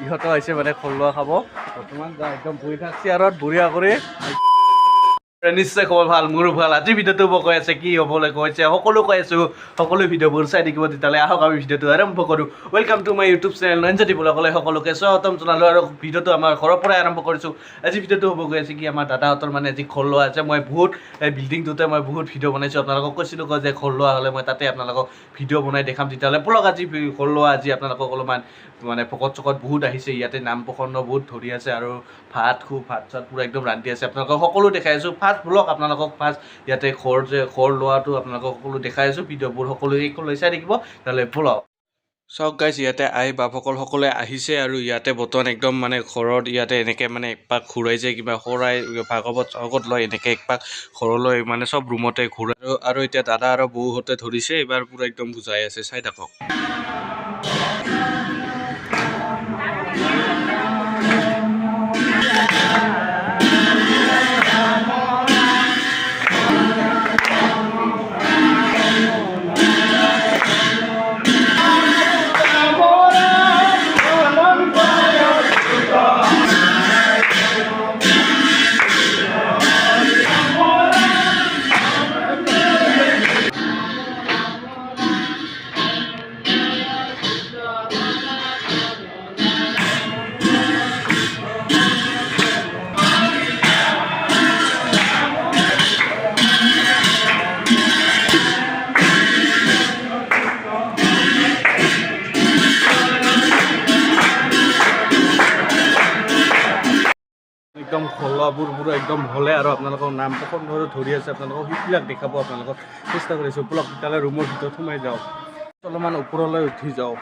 ইহঁতো আহিছে মানে খোলোৱা খাব বৰ্তমান একদম বহি থাক চেয়াৰত বঢ়িয়া কৰি। নিশ্চয় খবৰ ভাল, মোৰো ভাল। আজি ভিডিঅ'টো কৈ আছে কি হ'বলৈ কৈছে সকলো কৈ আছোঁ, সকলো ভিডিঅ'বোৰ চাই থাকিব। তেতিয়াহ'লে আহক আমি ভিডিঅ'টো আৰম্ভ কৰোঁ। Welcome to my YouTube channel Nayanjyoti ব্লগলৈ সকলোকে স্বাগতম জনালোঁ। আৰু ভিডিঅ'টো আমাৰ ঘৰৰ পৰাই আৰম্ভ কৰিছোঁ। আজি ভিডিঅ'টো হ'ব গৈ আছে কি আমাৰ দাদাহঁতৰ মানে আজি ঘৰ লোৱা আছে। মই বহুত এই বিল্ডিংটোতে মই বহুত ভিডিঅ' বনাইছোঁ, আপোনালোকক কৈছিলোঁ যে ঘৰ লোৱা হ'লে মই তাতে আপোনালোকক ভিডিঅ' বনাই দেখাম। তেতিয়াহ'লে ব'লক আজি ঘৰ লোৱা আজি আপোনালোকক অলপমান মানে ভকত চকত বহুত আহিছে, ইয়াতে নাম প্ৰসংগ বহুত ধৰি আছে আৰু ভাত খুব ভাত চাত পূৰা একদম ৰান্ধি আছে। আপোনালোকক সকলো দেখাই আছোঁ। ফাৰ্ষ্ট ব্লগ আপোনালোকক ফাৰ্ষ্ট ইয়াতে ঘৰ যে ঘৰ লোৱাটো আপোনালোকক সকলো দেখাই আছোঁ। ভিডিঅ'বোৰ সকলো লৈ চাই থাকিব। তেতিয়াহ'লে ব'লক। চাওক গাইছ, ইয়াতে আই বাপসকল সকলোৱে আহিছে আৰু ইয়াতে বৰ্তমান একদম মানে ঘৰত ইয়াতে এনেকৈ মানে একপাক ঘূৰাইছে, কিবা শৰাই ভাগৱত চাগৱত লৈ এনেকৈ একপাক ঘৰলৈ মানে চব ৰুমতে ঘূৰাই। আৰু এতিয়া দাদা আৰু বৌহঁতে ধৰিছে, এইবাৰ পূৰা একদম বুজাই আছে, চাই থাকক। একদম খলোৱাবোৰ পুৰা একদম হ'লে আৰু আপোনালোকৰ নাম প্ৰসংগ ধৰি আছে, আপোনালোকক সেইবিলাক দেখাব আপোনালোকক চেষ্টা কৰিছোঁ। ব'লক তেতিয়াহ'লে ৰুমৰ ভিতৰত সোমাই যাওঁ, অলপমান ওপৰলৈ উঠি যাওঁ।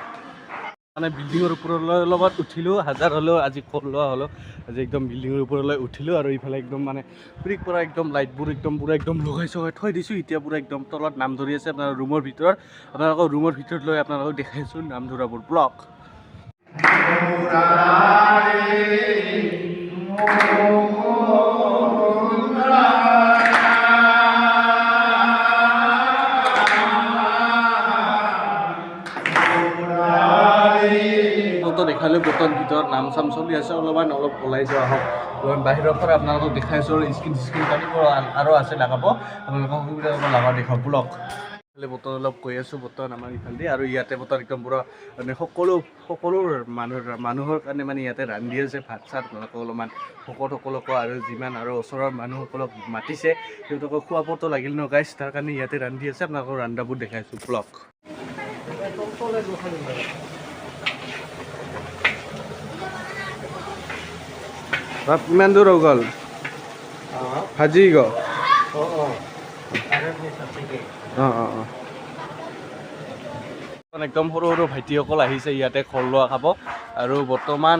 মানে বিল্ডিঙৰ ওপৰলৈ অলপমান উঠিলোঁ, হাজাৰ হ'লেও আজি ঘৰ লোৱা হ'লেও আজি একদম বিল্ডিঙৰ ওপৰলৈ উঠিলোঁ। আৰু ইফালে একদম মানে প্ৰিক পৰা একদম লাইটবোৰ একদম পূৰা একদম লগাই চগাই থৈ দিছোঁ। এতিয়া পূৰা একদম তলত নাম ধৰি আছে আপোনাৰ ৰুমৰ ভিতৰত। আপোনালোকৰ ৰুমৰ ভিতৰত লৈ আপোনালোকক দেখাইছোঁ নাম ধৰাবোৰ। ব্লক দেখালোঁ। বৰ্তমান ভিতৰত নাম চাম চলি আছে, অলপমান অলপ ওলাই যোৱা হওক। অলপমান বাহিৰৰ পৰা আপোনালোকক দেখাইছোঁ। স্ক্ৰীন চিস্ক্ৰীন কাটিব আৰু আছে লগাব, আপোনালোকক সুবিধা লগা দেখাব। ব'লক বৰ্তমান অলপ গৈ আছোঁ বৰ্তমান আমাৰ ইফালেদি। আৰু ইয়াতে বৰ্তমান একদম পূৰা মানে সকলো সকলো মানুহৰ কাৰণে মানে ইয়াতে ৰান্ধি আছে ভাত চাত। আপোনালোকক অলপমান ভকতসকলকো আৰু যিমান আৰু ওচৰৰ মানুহসকলক মাতিছে সিহঁতকো খোৱাবতো লাগিল ন গাইছ, তাৰ কাৰণে ইয়াতে ৰান্ধি আছে। আপোনালোকৰ ৰান্ধাবোৰ দেখাইছোঁ। ব্লক ভাত কিমান দূৰ হৈ গ'ল ভাজি গ'ল? অঁ অঁ অঁ একদম সৰু সৰু ভাইটিসকল আহিছে ইয়াতে ঘৰ লোৱা খাব। আৰু বৰ্তমান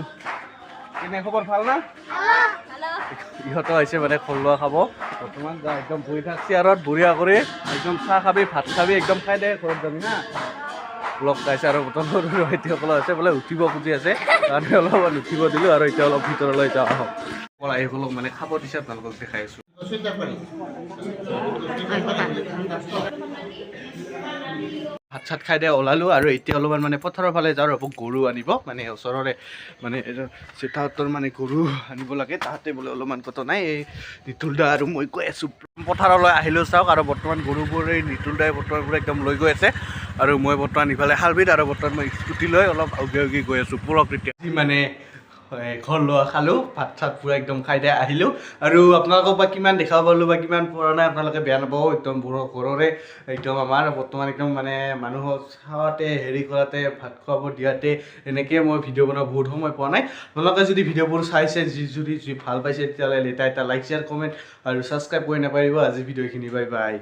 কেনে খবৰ ভাল না? ইহঁতো আহিছে মানে ঘৰ লোৱা খাব বৰ্তমান। একদম বহি থাক চেয়াৰত বঢ়িয়া কৰি একদম চাহ খাবি ভাত খাবি একদম খাই দে ঘৰত যাবি হা। লগ পাইছে আৰু বৰ্তমান সৰু সৰু ভাইটিসকল আছে বোলে উঠিব খুজি আছে, কাৰণে অলপমান উঠিব দিলোঁ। আৰু এতিয়া অলপ ভিতৰলৈ যাওঁ আহক। আইসকলক মানে খাব দিছে, আপোনালোকক দেখাই আছোঁ। ভাত চাত খাই দে ওলালোঁ। আৰু এতিয়া অলপমান মানে পথাৰৰ ফালে যাওঁ, ৰ'ব গৰু আনিব মানে ওচৰৰে মানে জেঠাহঁতৰ মানে গৰু আনিব লাগে, তাহাঁতে বোলে অলপমান কথা নাই। এই নিতুল দা আৰু মই গৈ আছোঁ পথাৰলৈ আহিলোঁ চাওক। আৰু বৰ্তমান গৰুবোৰ এই নিতুল দাই বৰ্তমান পুৰা একদম লৈ গৈ আছে। আৰু মই বৰ্তমান ইফালে হালবিধ আৰু বৰ্তমান মই স্কুটি লৈ অলপ আগে আগে গৈ আছোঁ। ব'লক তেতিয়া মানে ঘৰ লোৱা খালোঁ, ভাত চাত পূৰা একদম খাই দাই আহিলোঁ। আৰু আপোনালোকক বা কিমান দেখাব পাৰিলোঁ বা কিমান পৰা নাই আপোনালোকে বেয়া নাপাব। একদম ঘৰৰে একদম আমাৰ বৰ্তমান একদম মানে মানুহক চাওঁতে হেৰি কৰাতে ভাত খুৱাব দিয়াতে এনেকৈ মই ভিডিঅ' বনাব বহুত সময় পোৱা নাই। আপোনালোকে যদি ভিডিঅ'বোৰ চাইছে যি যদি যি ভাল পাইছে তেতিয়াহ'লে এটা লাইক শ্বেয়াৰ কমেণ্ট আৰু ছাবস্ক্ৰাইব কৰি নাপাৰিব। আজি ভিডিঅ'খিনি বাই বাই।